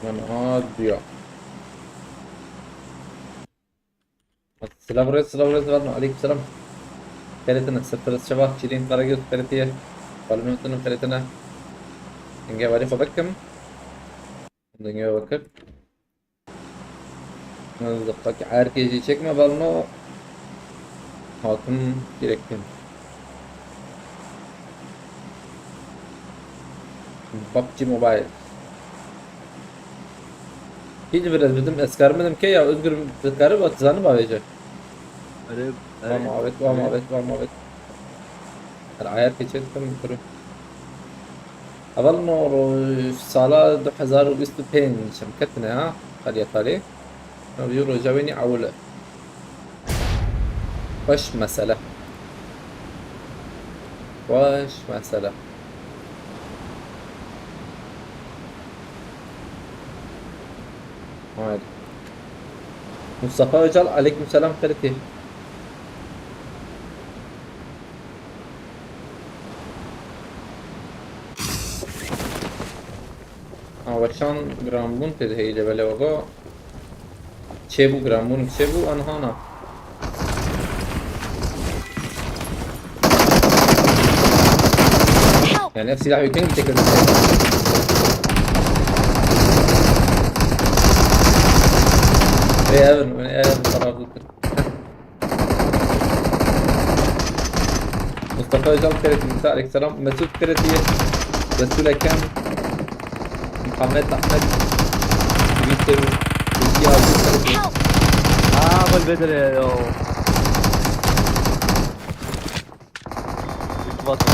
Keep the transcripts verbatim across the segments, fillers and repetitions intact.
Ana diya. Silav rêz, silav rêz, Valno. Aleyküm selam. Xêrê tine, serperest şeva, Şîrîn Karagöz, xêrê tine. Valno tine, xêrê tine. Dengê hevalê xwe vekim. Dengê we vekir. Zixak erkê jî çekme Valno. Hatim direkt. PUBG Mobile. Hiç biraz bizim eskar mı ke ya Özgür eskari bak zanı bağlayacak. Erê, erê, Wa mabet, wa erê. mabet, wa mabet. Her ayar geçer tam kuru. Evel no ro-, sala du hezar û bîst û pênc şem ketine ha. Xaliya talê. No vî roja wê nî ewil e. Xweş mesele. Xweş mesele. Haydi. Mustafa Öcal, aleyküm selam, xêr tê. Ha, weşan giranbûn tê de heyî de belê wego. Çêbû, giranbûn çêbû, an hana. Help! Yani ev silah yükün gidecek öyle. Ey, ev, ev taraflıdır. Mustafa Öcal, Ferit Musa, aleykümselam. Mesut, Ferit, Resul Ekrem, Muhammed, Ahmet, Twitter, Türkiye, Aziz, Ferit. Help! Aa, gol bedel ya. Ulti basma.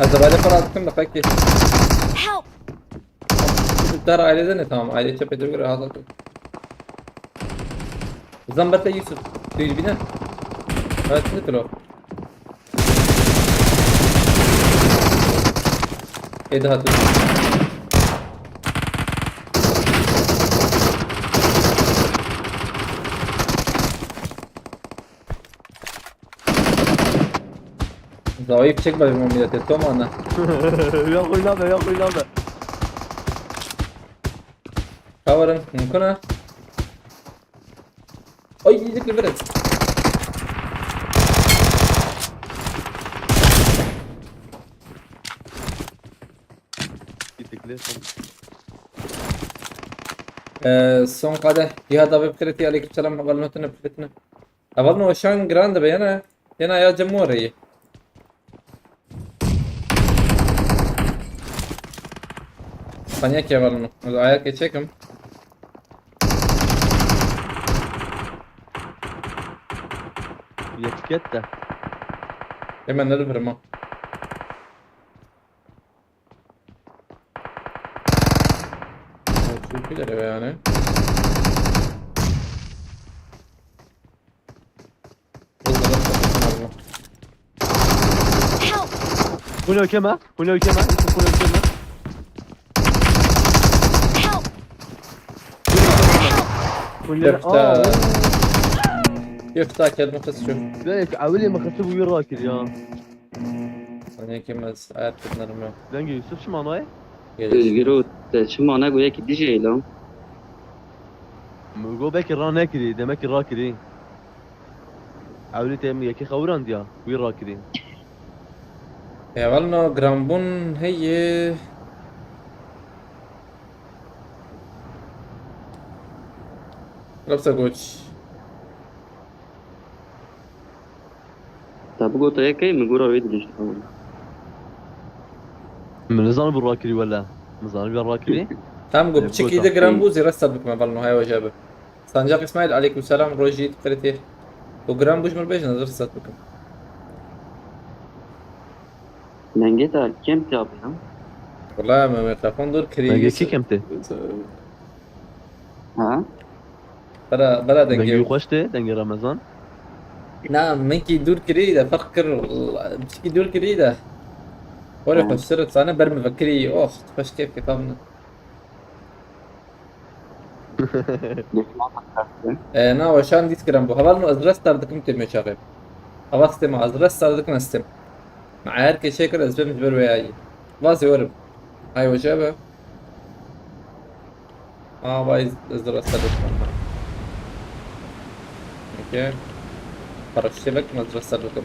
Ez de böyle para attım da peki. Help! Dar ailede ne tamam? Aile çepete göre hazır. Zambete Yusuf. Düz bine. Evet, ne o? Edi hatır. Zayıf çekme bir millete, tamam ana. Yok oynama, yok oynama. Kavarın, mümkün ha. Ay, iyilik bir beret. Gittikli son. Ee, son kadeh. Cihat abi, bixêrê tê, aleyküm selam, hevalno tune, bixêrê tune. Hevalno şan giran dibe, yana, yana ya cem orayı. Saniye ki hevalno. Ayak geçekim. Yetiket de. Hemen ne durum o? Çok ileri yani. Help! Hûn ew kêm e? Hûn ew kêm e? Hûn ew kêm e? Help! Hûn ew kêm e? Hûn lê Yefta. Aa, Yefta kelme qis şu. Belek ewilê min xisib wî rakir ya. Hani kim ez ayaklarım yok. Dengê Yusuf çi manayê? Gelir. Özgür o te çi mana goya ki dije lan. Min got belkî ranekirî, demek ki rakirî. Ewlî te min yekê xewirandiya, wî rakirî. Hevalno giranbûn heye. Rafsa goç. Te bigota yekê, min gora wê dilîşt. Min nizanim bi rakirî wele. Min zanibî rakirî. Tam got, Ee, piçekî bigota de giranbû, zêre sed bikime, hevalno, haya we jê be. Sancak İsmail, aleyküm selam, rojî, xêrê tê. Û giranbû ji min bêjin, ez zêre sed bikim. Dengê te kêm tê abi ya. Wala me mikrofon dûr kirî. Dengê kî kêm tê? Ha? Bera, bera dengê. Dengê wî xweş tê, dengê Remezan. Na, min kî dûr kirî de, ferq kir, piçkî dûr kirî de. Were Ha. xweştir dizane ber min vekirî, oh, xweş kêf kêfa min. E, na, weşan dît kirin bû. Hevalno ez restart dikim tê me çaxê. Hava stema, ez restart dikim ez têm. Her kes şey kir, ez bim ji ber wê ayî. Vazê werim. Ay weşe be. Aa, vay, ez de rasta bikim. Okey. Paraşütê vekim, ez rasta bikim.